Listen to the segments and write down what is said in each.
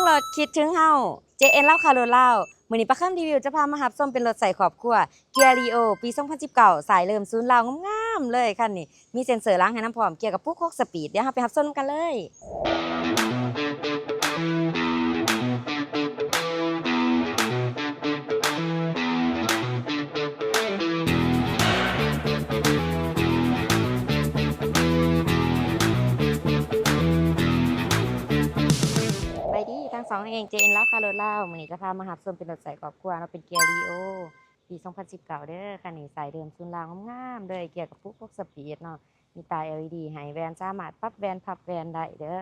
ປອດຄິດເຖິງເຮົາ ເຈເອັນ ລາວຄ້າລົດລາວ. ມື້ນີ້ປາຄຳຣີວິວຈະພາມາຮັບຊົມເປັນລົດໃຊ້ຄອບຄົວ ເກຍ ຣີໂອ ປີສອງພັນສິບເກົ້າ ສາຍເລີ່ມສູນລາວ ງາມໆເລີຍຄັນນີ້. ມີເຊັນເຊີຫຼັງໃຫ້ນຳພ້ອມ, ເກຍກະປຸກຫົກສະປີດ. ດຽວເຮົາໄປຮັບຊົມນຳກັນເລີຍ. ສະບາຍດີທັງສອງເອງ ເຈເອັນ ລາວຄ້າລົດລາວ. ມື້ນີ້ຈະພາມາຮັບຊົມເປັນລົດໃຊ້ຄອບຄົວເນາະ, ເປັນເກຍ ຣີໂອ ປີສອງພັນສິບເກົ້າເດີ. ຄັນນີ້ສາຍເດີມສູນລາວງາມໆເລີຍ, ເກຍກະປຸກຫົກສະປີດເນາະ, ມີຕາ ແອລ ອີ ດີ ໃຫ້ແວ່ນ, ສາມາດປັບແວ່ນພັບແວ່ນໄດ້ເດີ.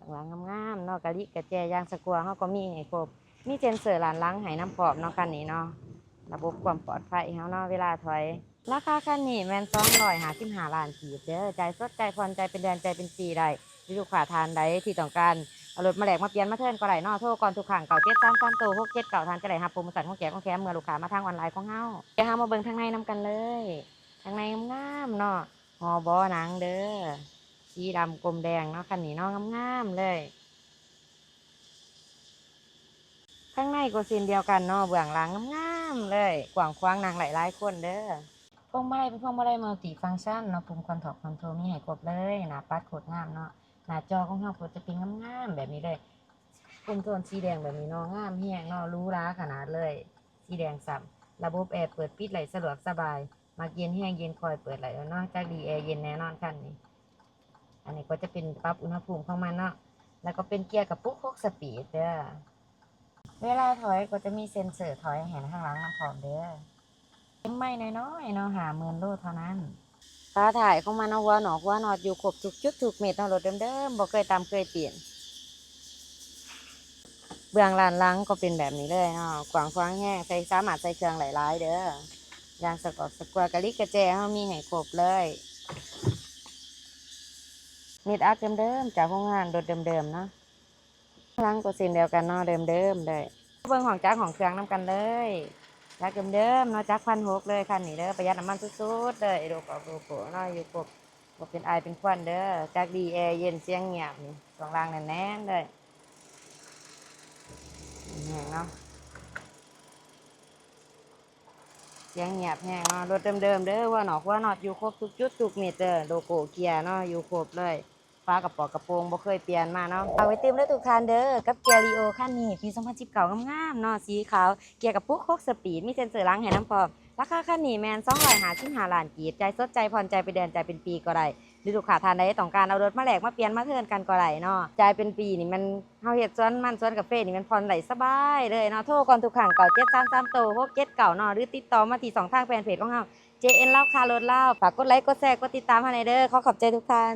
ເບື້ອງຫຼັງງາມໆເນາະ, ກະລິກະແຈ ຢາງສະກົວເຮົາກໍມີໃຫ້ຄົບ, ມີເຊັນເຊີດ້ານຫຼັງໃຫ້ນຳພ້ອມເນາະຄັນນີ້ເນາະ. ລະບົບຄວາມປອດໄພເຮົາເນາະ ເວລາຖອຍ. ລາຄາຄັນນີ້ແມ່ນສອງຮ້ອຍຫ້າສິບຫ້າລ້ານກີບເດີ. ຈ່າຍສົດ, ຈ່າຍຜ່ອນ, ຈ່າຍເປັນເດືອນ, ຈ່າຍເປັນປີໄດ້. ຫຼືລູກຄ້າທ່ານໃດທີ່ຕ້ອງການເອົາລົດມາແລກມາປ່ຽນມາເທີນກໍໄດ້ເນາະ, ໂທກ່ອນທຸກຄັ້ງ ເກົ້າເຈັດສາມສາມໂຕ ຫົກເຈັດເກົ້າ ທ່ານຈະໄດ້ຮັບໂປຣໂມຊັນຂອງແຈກຂອງແຖມເມື່ອລູກຄ້າມາທາງອອນລາຍຂອງເຮົາ. ດຽວເຮົາມາເບິ່ງທາງໃນນຳກັນເລີຍ. ທາງໃນງາມໆເນາະ, ຫໍບໍ່ໜັງເດີ, ສີດຳກົມແດງເນາະຄັນນີ້ເນາະ, ງາມໆເລີຍ. ທາງໃນກໍເຊັ່ນດຽວກັນເນາະ, ເບື້ອງຫຼັງງາມໆເລີຍ, ກວ້າງຂວາງ, ນັ່ງໄດ້ຫຼາຍຄົນເດີ. ພວງມາໄລເປັນພວງມາໄລມັລຕິຟັງຊັນເນາະ, ປຸ່ມຄອນໂທຣລ ຄອນໂທຣລມີໃຫ້ຄົບເລີຍ. ໜ້າປັດໂຄດງາມເນາະ, ໜ້າຈໍຂອງເຮົາກໍຈະເປັນງາມໆແບບນີ້ເລີຍ, ຄຸມໂທນສີແດງແບບນີ້ເນາະ, ງາມແຮງເນາະ, ຫຼູຫຼາຂະໜາດເລີຍ. ສີແດງຊ້ຳ, ລະບົບແອເປີດປິດໄດ້ສະດວກສະບາຍ. ມັກເຢັນແຮງເຢັນຄ່ອຍເປີດໄດ້ເນາະ, ຈັກດີແອເຢັນແນ່ນອນຄັນນີ້. ອັນນີ້ກໍຈະເປັນປັບອຸນຫະພູມຂອງມັນເນາະ, ແລ້ວກໍເປັນເກຍກະປຸກຫົກສະປີດເດີ. ເວລາຖອຍກໍຈະມີເຊັນເຊີຖອຍໃຫ້ທາງຫຼັງນຳພ້ອມເດີ. ເຕັມໄມ້ນ້ອຍໆເນາະ, ຫ້າໝື່ນໂລເທົ່ານັ້ນ. ຝາທ້າຍຂອງມັນເນາະ, ຫົວນອກຫົວນອດຢູ່ຄົບທຸກຈຸດທຸກເມັດເນາະ, ລົດເດີມໆ ບໍ່ເຄີຍຕຳເຄີຍປ່ຽນ. ເບື້ອງດ້ານຫຼັງກໍເປັນແບບນີ້ເລີຍເນາະ, ກວ້າງຂວາງແຮງ, ໃສ່ ສາມາດໃສ່ເຄື່ອງໄດ້ຫຼາຍເດີ. ຢາງສະກອກສະກົວ, ກະລິກະແຈເຮົາມີໃຫ້ຄົບເລີຍ. ເມັດອັດເດີມໆ ຈາກໂຮງງານ, ລົດເດີມໆເນາະ. ຫຼັງກໍເຊັ່ນດຽວກັນເນາະ, ເດີມໆເລີຍ. ເບິ່ງຫ້ອງຈັກຫ້ອງເຄື່ອງນຳກັນເລີຍ. ຈັກເດີມໆເນາະ, ຈັກພັນຫົກເລີຍຄັນນີ້ເດີ, ປະຢັດນ້ຳມັນສຸດໆເລີຍ. ໂລໂກ້ ໂລໂກ້ເນາະ ຢູ່ຄົບ, ບໍ່ເປັນອາຍເປັນຄວັນເດີ. ຈັກດີແອເຢັນ, ສຽງງຽບນີ້, ຊ່ວງລ່າງແໜ້ນໆເລີຍ. ແຮງເນາະ, ສຽງງຽບແຮງເນາະ. ລົດເດີມໆເດີ, ຫົວນອກຫົວນອດຢູ່ຄົບທຸກຈຸດທຸກເມັດເດີ. ໂລໂກ້ເກຍເນາະ ຢູ່ຄົບເລີຍ. ຝາກະປອກກະໂປງບໍ່ເຄີຍປ່ຽນມາເນາະ. ຝາກໄວ້ຕື່ມເດີທຸກທ່ານເດີ, ກັບເກຍ ຣີໂອ ຄັນນີ້ ປີສອງພັນສິບເກົ້າ ງາມໆເນາະ, ສີຂາວ, ເກຍກະປຸກຫົກສະປີດ, ມີເຊັນເຊີຫຼັງໃຫ້ນຳພ້ອມ. ລາຄາຄັນນີ້ແມ່ນສອງຮ້ອຍຫ້າສິບຫ້າລ້ານກີບ, ຈ່າຍສົດ, ຈ່າຍຜ່ອນ, ຈ່າຍເປັນເດືອນ, ຈ່າຍເປັນປີກໍໄດ້. ຫຼືລູກຄ້າທ່ານໃດຕ້ອງການເອົາລົດມາແລກມາປ່ຽນມາເທີນກັນກໍໄດ້ເນາະ. ຈ່າຍເປັນປີນີ້ແມ່ນເຮົາເຮັດສວນມັນສວນກາເຟນີ້ແມ່ນຜ່ອນໄດ້ສະບາຍເລີຍເນາະ. ໂທກ່ອນທຸກຄັ້ງ ເກົ້າເຈັດສາມສາມໂຕ ຫົກເຈັດເກົ້າເນາະ, ຫຼືຕິດຕໍ່ມາທີ່ຊ່ອງທາງແຟນເພຈຂອງເຮົາ ເຈເອັນ ລາວຄ້າລົດລາວ. ຝາກກົດໄລ ກົດແຊ ກົດຕິດຕາມເຮົາແດ່ເດີ. ຂໍຂອບໃຈທຸກທ່ານ.